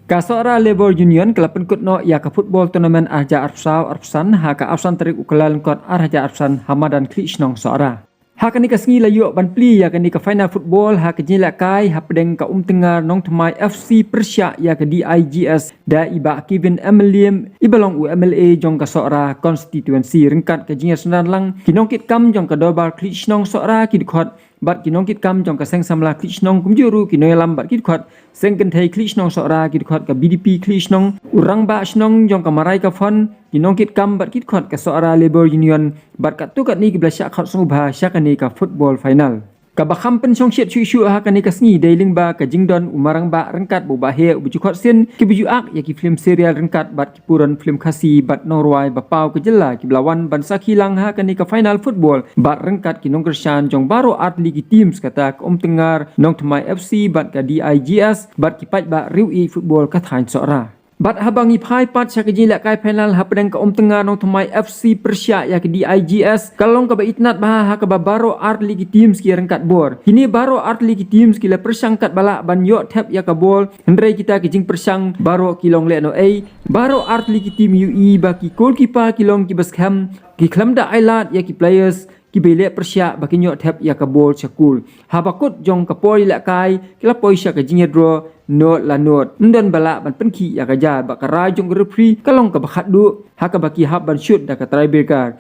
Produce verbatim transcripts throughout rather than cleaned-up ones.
Ka Sohra Labour Union ka la pynkut noh ïa ka football tournament ar hajar arphew saw arphew san ha ka arphew san tarik u Kyllalyngkot ar hajar arphew san ha madan Khliehshnong Sohra. Ha kane ka sngi la ïoh ban plie ïa kane ka final football ha ka jingïalehkai hapdeng ka Umtyngngar Nongthymmai F C pyrshah ïa ka D I G S da i Bah Kevin Emeliem, i ba long u M L A jong ka Sohra constituency. Ryngkat ka jingïasynran lang, ki nongkitkam jong ka Dorbar Khliehshnong Sohra ki dkhot bad ki nongkitkam jong ka Seng Samla Khliehshnong kumjuh ruh ki nongïalam bad ki dkhot Seng Kynthei Khliehshnong Sohra, ki dkhot ka B D P Khliehshnong, u Rangbah Shnong jong ka Maraikaphon, ki nongkitkam bad ki dkhot ka Sohra Labour Union, bad katto katne kiba la shah khot sngewbha sha kane ka football final. Kaba kham pynshongshit shuh shuh ha kane ka sngi dei lyngba ka jingdon u Marangbah ryngkat bad u Bah Heh uba ju khot sien, kiba ju ak ïa ki film serial ryngkat bad ki puron film Khasi bad nongrwai ba paw ka jylla kiba la wan ban sakhi lang ha kane ka final football bad ryngkat ki nongkyrshan jong baroh artylli ki teams, kata ka Umtyngngar Nongthymmai F C bad ka D I G S bad ki paidbah riewieid football ka thaiñ Sohra. Bad haba ngi phai pat sha ka jingïalehkai final hapdeng ka Umtyngngar Nongthymmai F C pyrshah ïa ka D I G S, ka long kaba itynnad bha ha kaba baroh artylli ki teams ki ryngkat bor. Kine baroh artylli ki teams ki la pyrshang katba lah ban ïoh thep ïa ka bol, hynrei kita ki jingpyrshang baroh ki long lehnohei. Baroh artylli ki team ïohi ba ki goalkeeper ki long kiba skhem, ki khlem da ailad ïa ki players kiba ïaleh pyrshah ba kin ïoh thep ïa ka bol sha goal. Haba kut jong ka por ïalehkai ki la poi sha ka jingïadraw not la not. Ym don ba lah ban pynkhih ïa ka jai bad ka rai jong ka referee ka long kaba khatduh ha kaba ki hap ban shoot da ka tiebreaker.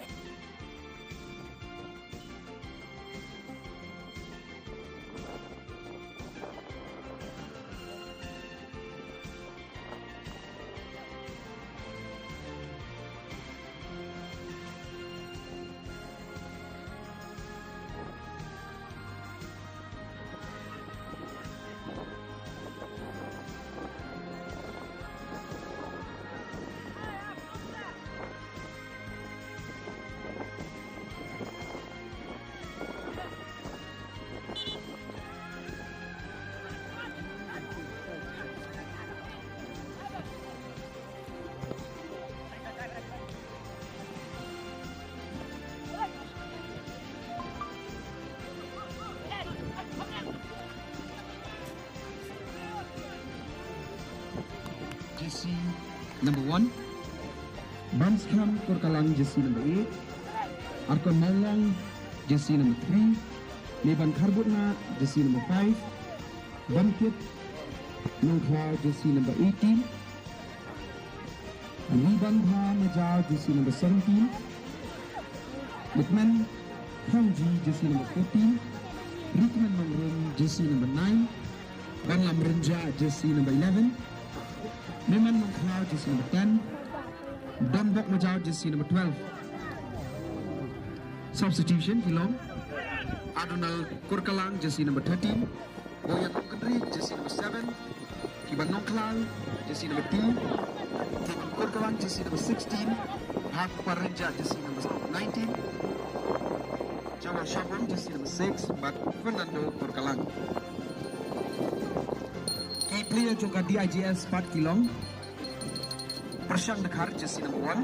Jersey number one. Bamskhem Kurkalang, jersey number eight. Arkon Mawlong, jersey number three. Meban Kharbutna, jersey number five. Bamkit Nongkhlaw, jersey number eighteen. Ribanbha Majaw, jersey number seventeen. Lukman Thongji, jersey number fourteen. Rikman Mangrum, jersey number nine. Banlam Rynjah, jersey number eleven. Meman Nongkhlaw, jersey number ten. Donbok Majaw, jersey number twelve. Substitution ki long: Adonal Kurkalang, jersey number thirteen. Boyan Nongkynrih, jersey number seven. Kiban Nongkhlaw, jersey number two. Kiban Kurkalang, jersey number sixteen. Bhakupar Rynjah, jersey number nineteen. Jawar Shabung, jersey number six. Bad Fernando Kurkalang. Ki player jong ka D I G S pat ki long: Pyrshang Dkhar, jersey number one.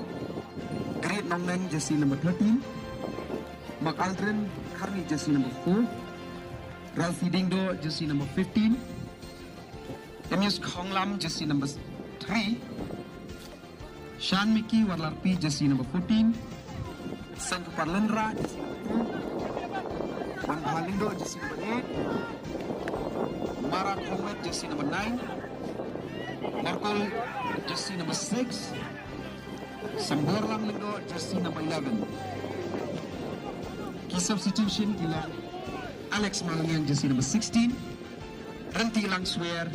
Great Nongneng, jersey number thirteen. Mark Aldrin Kharni, jersey number four. Ralph Dingdo, jersey number fifteen. Emius Khonglam, jersey number three. Shan Miki Warlarpi, jersey number fourteen. Sengkupar Lynrah, jersey number two. Wanbha Lyngdoh, jersey number eight. Marat Hongwet, jersey number nine. Markol, jersey number six. Samborlang Lyngdoh, jersey number eleven. Ki substitution ki long: Alex Malngiang, jersey number sixteen. Rynti Langswer,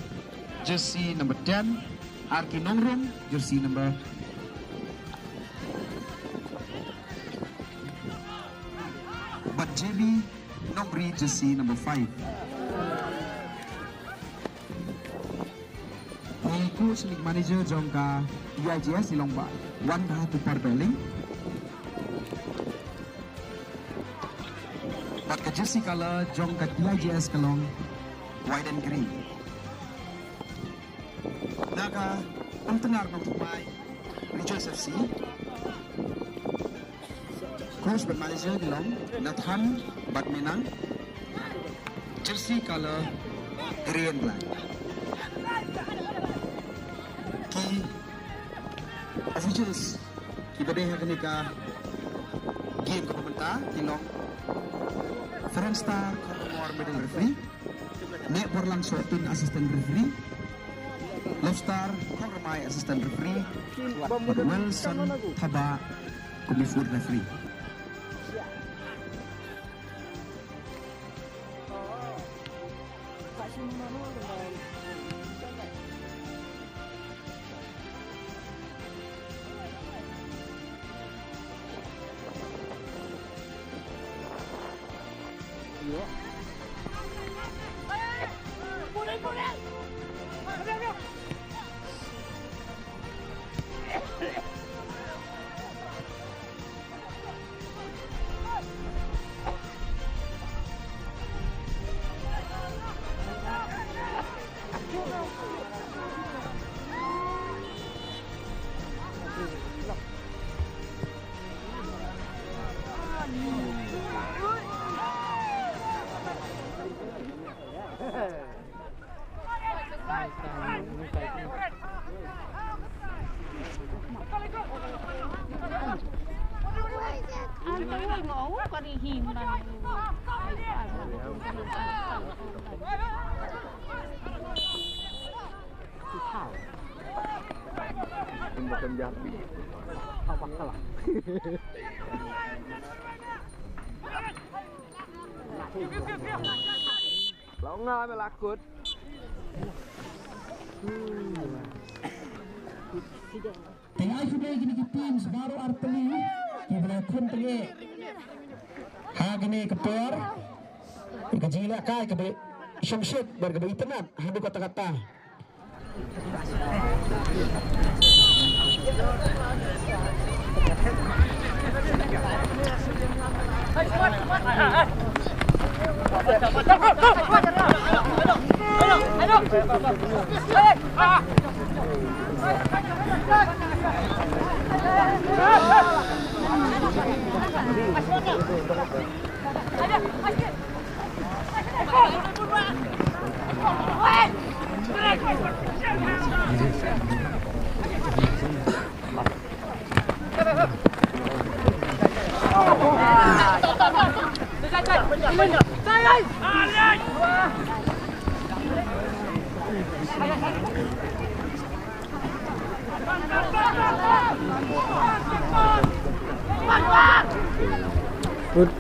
jersey number ten. Arki Nongrum, jersey number Bad Jerry Nongri, jersey number five. Ni coach ni manager jong ka D I G S i long Bah Wanbha Tupar Dohling. Bad ka jersey colour jong ka D I G S ka long white and green. Na ka Umtyngngar Nongthymmai Rejoice F C, coach bad manager ki long Nathan bad Menang. Jersey colour grey and black. Officials kiba dei ha kane ka game kaba mynta ki long French Star Khongramor, middle referee, Nehborlang Sohtin, assistant referee, Love Star Khongramai, assistant referee, Wilson Thabah kum i fourth referee. Long nga me lakut. Te ai khublei kine ki teams baroh artylli kiba la khun tynge ha kane ka por. Ka jingïalehkai kaba shongshit bad kaba itynnad haduh katta katta. Good.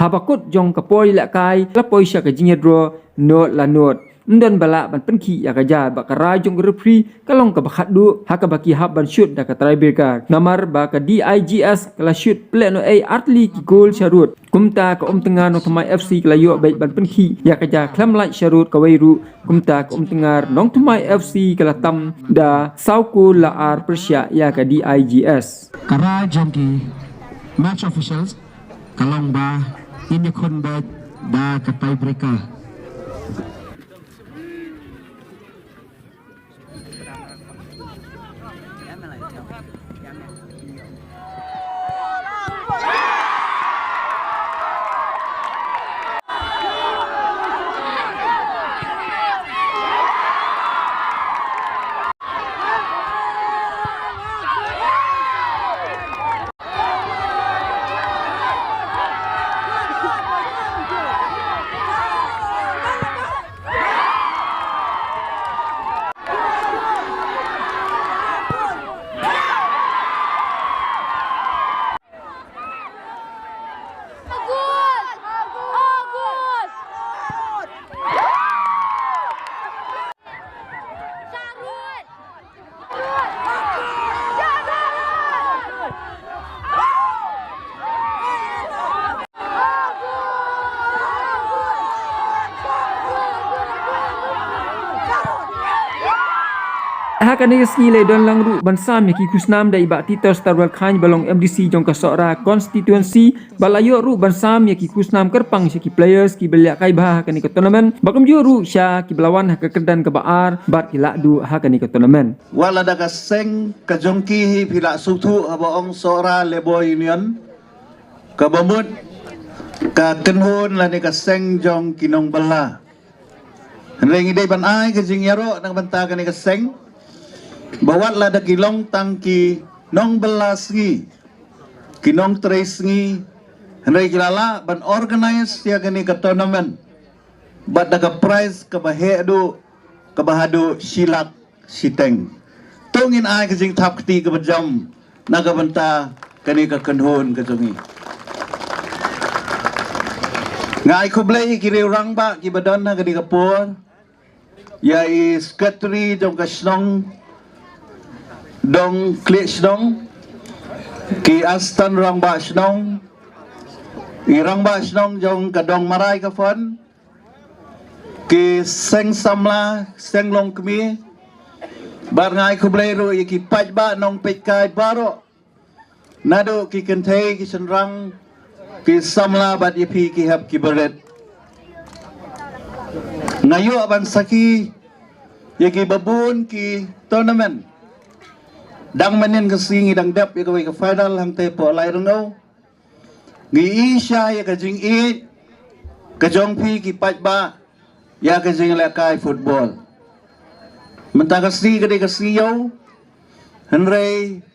Ha bakut jong ka por ïalehkai la poi sha ka jingïadro not la not. Ym don ba lah ban pynkhih ïa ka jia bad ka rai jong ka referee ka long kaba khatduh ha kaba ki hap ban shoot da ka tiebreaker. Namar ba ka D I G S ka la shoot pynlehnohei artylli ki goal sharud. Kumta ka Umtngar Nongthymmai F C ka la ïoh beit ban pynkhih ïa ka jia khlem lait sharud kawei ruh. Kumta ka Umtngar Nongthymmai F C ka la tam da saw kol la ar pyrshah ïa ka D I G S. Ka rai jong ki match officials ka long ba in ïakhun beit da ka tiebreaker. Kane ka sngi la don lang ruh ban sam ïa ki khusnam da i Bah Titor Starwell Chyne ba long M D C jong ka Sohra constituency, ba la ïoh ruh ban sam ïa ki khusnam kyrpang sha ki players kiba la ïalehkai bha ha kane ka tournament, ba kumjuh ruh sha kiba la wan ha ka kyrdan kaba ar bad ki la duh ha kane ka tournament. Wat la da ka seng ka jong ki hi phi la sngewthuh haba ong Sohra Labour Union, kaba mut ka kynhun lane ka seng jong ki nongbylla. Hynrei ngi dei ban ai ka jingïaroh na ka bynta kane ka seng, ba wat la da ki long tang ki nongbylla sngi, ki nongtrei sngi, hynrei ki la lah ban organise ïa kane ka tournament bad da ka prize kaba heh duh, kaba haduh shi lak shiteng. To ngin ai ka jingthap kti kaba jam na ka bynta kane ka kynhun ka jong ngi. Nga ai khublei ïa ki riew rangbah kiba don ha kane ka por, ïa i secretary jong ka shnong Dong Khlieh Shnong, ki assistant rangbah shnong, i rangbah shnong jong ka Dong Marai ka Fon, ki seng samla, seng longkmie, bad nga ai khublei ruh ïa ki paidbah nongpeitkai baroh, naduh ki kynthei ki shynrang, ki samla bad ïa phi ki hep ki barit. Nga ïoh ban sakhi ïa kiba bun ki tournament. Dang mynnin ka sngi ngi dang dep ïa kawei ka final hangtei hapoh Lairyngew. Ngi i sha ïa ka jingïeit ka jong phi ki paidbah ïa ka jinglehkai football. Mynta ka sngi ka dei ka sngi ïew, hynrei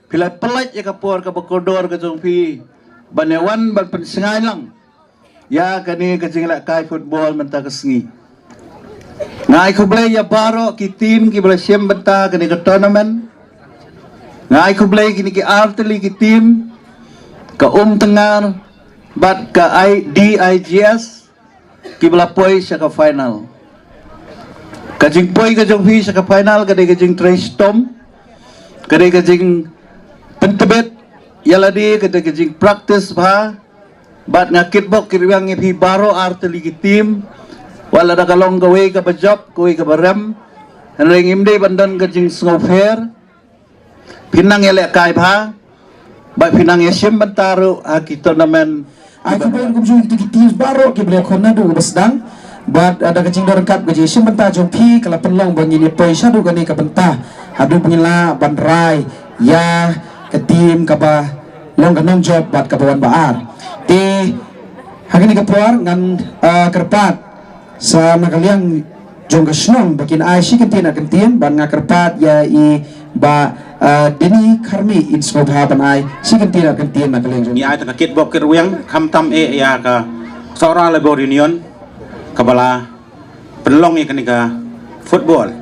phi la pynlait ïa ka por kaba kordor ka jong phi ban ïa wan ban pynsngew lang ïa kane ka jinglehkai football mynta ka sngi. Nga ai khublei ïa baroh ki team kiba la shim bynta kane ka tournament. Nga ai khublei kine ki artylli ki team, ka Umtngar bad ka I D I G S, kiba la poi sha ka final. Ka jingpoi ka jong phi sha ka final ka dei ka jingtrei shitom, ka dei ka jingpyntbit ïa lade, ka dei ka jingpractice bha. Bad nga kitbok kitrwiang ïa phi baroh artylli ki team. Wat la da ka long kawei kaba jop, kawei kaba rem, hynrei ngim dei ban don ka jingsngewpher. Phi nang ïalehkai bha bad phi nang ïashim bynta ruh ha ki tournament. Ai khublei kumjuh ïa ki team baroh kiba la khon naduh kaba sdang. Bad, ah, da ka jingdon ryngkat ka jingshim bynta jong phi ka la pynlong ba ngin ïa poi shaduh kane ka bynta, haduh ba ngin lah ban rai ïa ka team kaba long ka nongjop bad kaba wan ba ar. Te ha kane ka por ngan, ah, kyrpad sa na ka liang jong ka shnong ba kin ai shi kyntien ar kyntien, bad nga kyrpad ïa i Bah, ah, Dini Kharmi in sngewbha ban ai shi kyntien ar kyntien na ka liang jong. Ngi ai tang ka kitbok kitrwiang khamtam eh ïa ka Sohra Labour Union kaba la pynlong ïa kane ka football.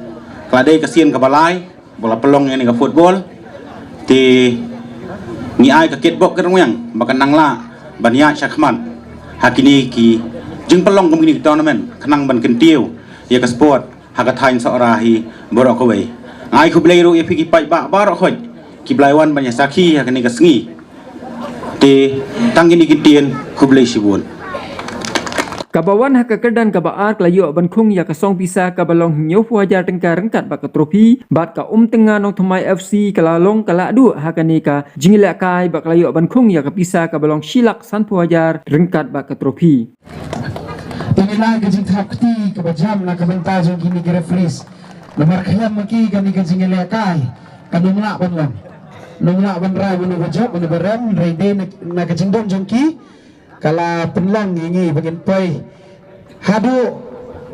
Ka la dei ka sien kaba lai ba la pynlong ïa kane ka football. Te ngi ai ka kitbok kitrwiang ba kan nang lah ban ïaid shakhmat ha kine ki jingpynlong kum kine ki tournament, khnang ban kyntiew ïa ka sport ha ka thaiñ Sohra hi baroh kawei. Nga ai khublei ruh ïa phi ki paidbah baroh khoit kiba la wan ban ïasakhi ha kane ka sngi. Te tang kine ki ktien, khublei shibun. Kaba wan ha ka kyrdan kaba ar ka la ïoh ban khung ïa ka song pisa kaba long hynñiewphew hajar tyngka ryngkat bad ka trophy, bad ka Umtnga Nongthymmai F C ka la long ka la duh ha kane ka jingïalehkai bad ka la ïoh ban khung ïa ka pisa kaba long shi lak sanphew hajar ryngkat bad ka trophy. Te ngi la ai ka jingthap kti kaba jam na ka bynta jong kine ki referees. Namar khlem ma ki kane ka jingïalehkai kan ym lah ban long, ym lah ban rai mano ba jop mano ba rem, hynrei dei na, na ka jingdon jong ki ka la pynlong ïa ngi ba ngin poi haduh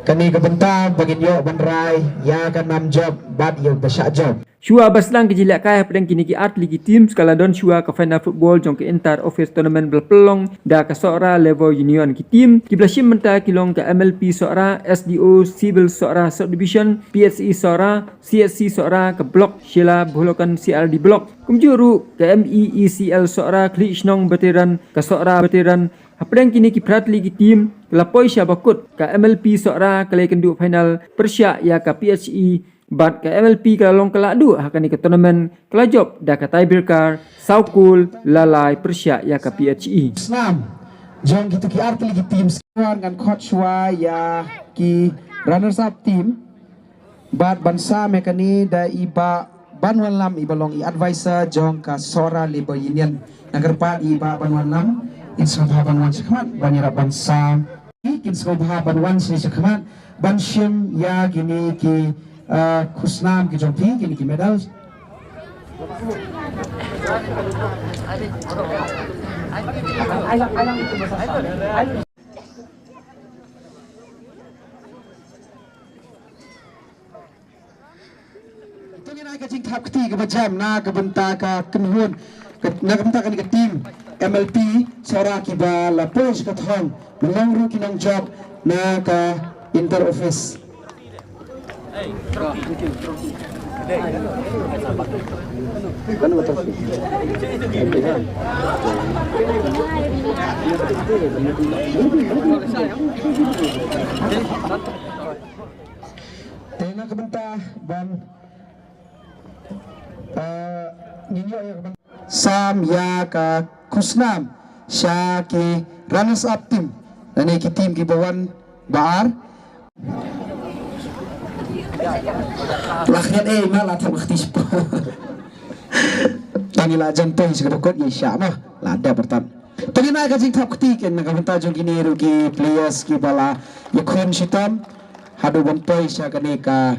kane ka bynta ba ngin ïoh ban rai ïa ka nam jop bad ïa u ba shah jop. Shuwa ba sdang ka jingïalehkai hapdeng kine ki artylli ki teams, ka la don shuwa ka final football jong ka Inter Office Tournament ba la pynlong da ka Sohra Labour Union. Ki team kiba la shim bynta ki long ka M L P Sohra, S D O Civil Sohra Subdivision, P H E Sohra, C S C Sohra, ka Block Shella Bholokan C R D Block, kumjuh ruh ka M E E C L Sohra, Khlieh Shnong Veteran, ka Sohra Veteran. Hapdeng kine ki phra tylli ki team, ka la poi sha ba kut, ka M L P Sohra ka la ïakynduh final pyrshah ïa ka P H E, bad ka M L P ka la long ka la duh ha kane ka tournament, ka la jop da ka tiebreaker saw kol la lai pyrshah ïa ka P H E. Snam jong kito ki artylli ki team, shuwa ngan khot shuwa ïa ki runners up team. Bad ban sam ïa kane da i Bah Banwanlam, i ba long i advisor jong ka Sohra Labour Union. Nga kyrpad i Bah Banwanlam, in sngewbha ban wan sha khmat ban ïarap ban sam. Kin sngewbha ban wan sha khmat ban shim ïa kine ki, uh, khusnam ki jong phi, kine ki medals. To ngin ai ka jingthap kti kaba jam na ka bynta ka kynhun, ka, na ka bynta kane ka team M L P Sohra kiba la poi sha ka thong, ban long ruh ki nongjop na ka inter office. Te na ka bynta ban, eh, ngin ïoh ïa ka bynta sam ïa ka khusnam sha ki runners up team, lane ki team kiba wan ba ar. La khriat eh ma la thap khti spa. Tang ïa la jan poi sha ka dukut ïa sha ma la dep bertam. To ngin ai ka jingthap kti ken na ka bynta jong kine ruh ki players kiba la ïakhun shitom haduh ban poi sha kane ka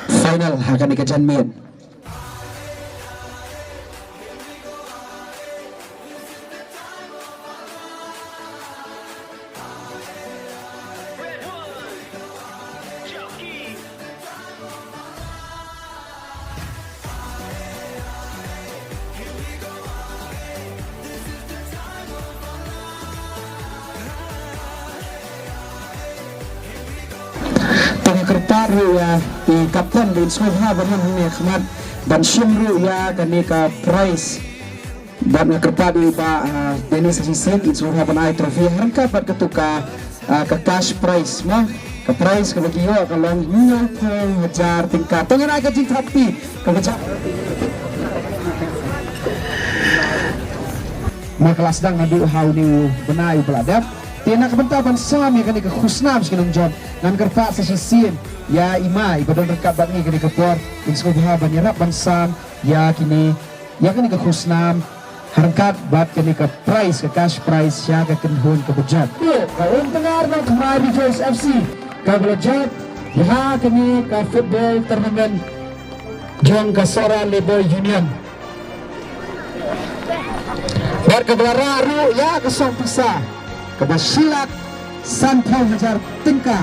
final ha kane ka janmiet. Te nga kyrpad ruh ïa i kapten ba in sngewbha ban wan hangne ha khmat ban shim ruh ïa kane ka prize. Bad nga kyrpad ïa i Bah, ah, Dennis Shisien, in sngewbha ban ai trophy ha ryngkat bad katu ka, ah, ka cash prize mo. Ka prize kaba ki ïoh ka long hynñiewphew hajar tyngka. To ngin ai ka jingthap kti kaba jam. Ma ka la sdang naduh ha une u bnai uba la dep. Te na ka bynta ban sam ïa kane ka khusnam sha ki nongjop, ngan kyrpad sa shisien ïa i ma i ba don ryngkat bad ngi kane ka por, in sngewbha ban ïarap ban sam ïa kine, ïa kane ka khusnam ha ryngkat bad kane ka prize, ka cash prize sha ka kynhun kaba jop. Ka Umtyngngar na Thymmai Rejoice F C kaba la jop ha kane ka football tournament jong ka Sohra Labour Union. Bad kaba la rah ruh ïa ka song pisa kaba shi lak sanphew hajar tyngka.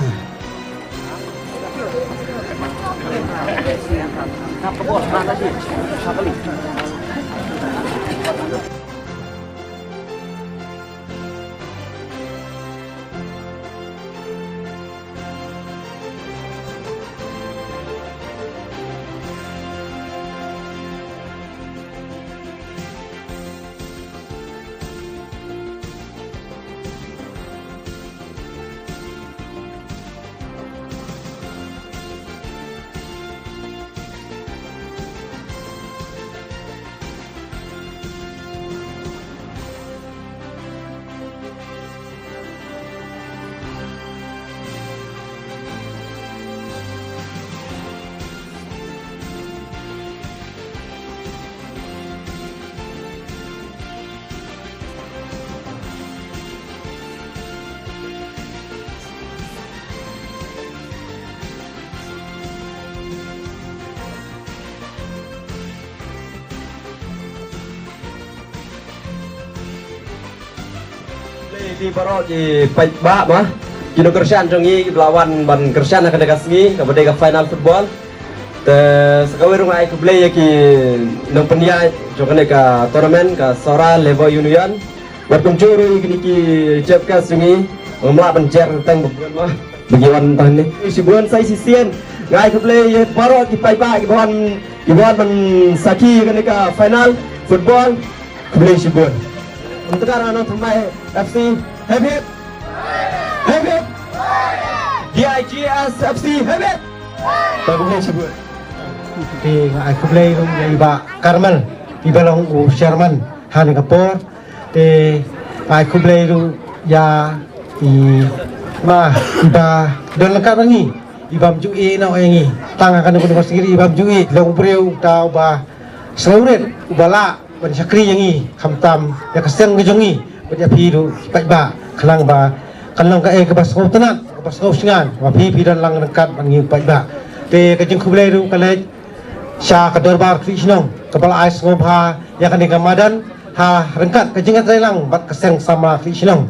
Khublei baroh ki paidbah ma, ki nongkyrshan jong ngi kiba la wan ban kyrshan ha kane ka sngi kaba dei ka final football. Te sa kawei ruh nga ai khublei ïa ki nongpynïaid jong kane ka tournament ka Sohra Labour Union. Wat kumjuh ruh ïa kine ki chief guest jong ngi, ngam lah ban jer tang ba bun ma ba ki wan tang ne. Shibun sa shisien nga ai khublei ïa baroh ki paidbah kiba wan, kiba wan ban sakhi ïa kane ka final football. Khublei shibun. Umtyngngar na Nongthymmai F C, hep hep. Hep hep. D I G S F C, hep hep. Khublei shibun. Te nga ai khublei ruh ïa i Bah Karmel, i ba long u chairman ha kane ka por. Te nga ai khublei ruh ïa i ma i ba don ryngkat bad ngi. i bym ju ïeh noh ïa ngi. Tang ha kane ka university i bym ju ïeh, long briew uta uba sngewrit, uba lah ban shakri ïa ngi, khamtam ïa ka seng ka jong ngi. Bad ïa phi ruh paidbah, khnang ba kan long kaei kaba sngewtynnat, kaba sngewsyngan ba phi, phi don lang ryngkat bad ngi paidbah. Te ka jingkhublei ruh ka leit sha ka dorbar khlieh shnong kaba la ai sngewbha ïa kane ka madan ha ryngkat ka jingïatreilang bad ka seng samla khlieh shnong.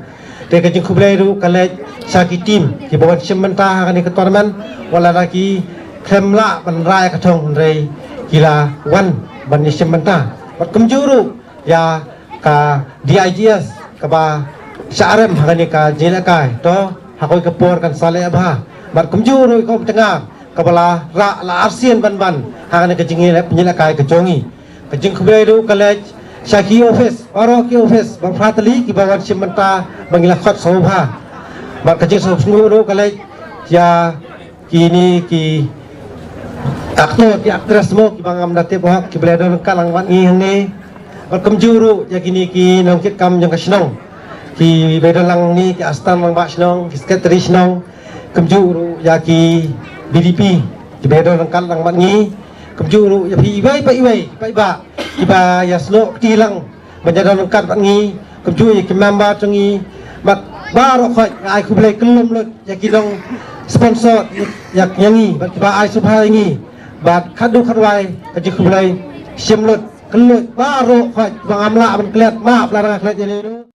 Te ka jingkhublei ruh ka leit sha ki team kiba wan shim bynta ha kane ka tournament, wat la ki khlem lah ban rah ïa ka thong hynrei ki la wan ban ïashim bynta. Bad kumjuh ruh ïa ka D I G S kaba shah rem ha kane ka jingïalehkai, to ha kawei ka por kan sa leh bha. Bad kumjuh ruh ïa ka Umtyngar kaba la rah la arsien ban ban ha kane ka jingïaleh, jingïalehkai ka jong ngi. Ka jingkhublei ruh ka leit sha ki office, baroh ki office bad phra tylli kiba wan shim bynta ba ngi la khot sngewbha. Bad ka jingsngewbha ruh ka leit ïa kine ki actor ki actress mo kiba ngam da tip hok kiba la don ryngkat lang bad ngi hangne. Bad kumjuh ruh ïa kine ki nongkitkam jong ka shnong kiba don lang hangne, ki assistant rangbah shnong, ki secretary shnong. Kumjuh ruh ïa ki V D P kiba don ryngkat lang bad ngi. Kumjuh ruh ïa phi iwei pa iwei paidbah kiba ïasnoh kti lang ban ïadon ryngkat bad ngi, kumjuh ïa ki member jong ngi. Bad baroh khoit nga ai khublei khyllem lut ïa ki nong sponsor ïa, ïa ngi bad kiba ai sngewbha ïa ngi. Bad khadduh khadwai ka jingkhublei shim lut khyllem lut baroh khoit ba ngam lah ban klet, map lada nga klet ïa lade ruh.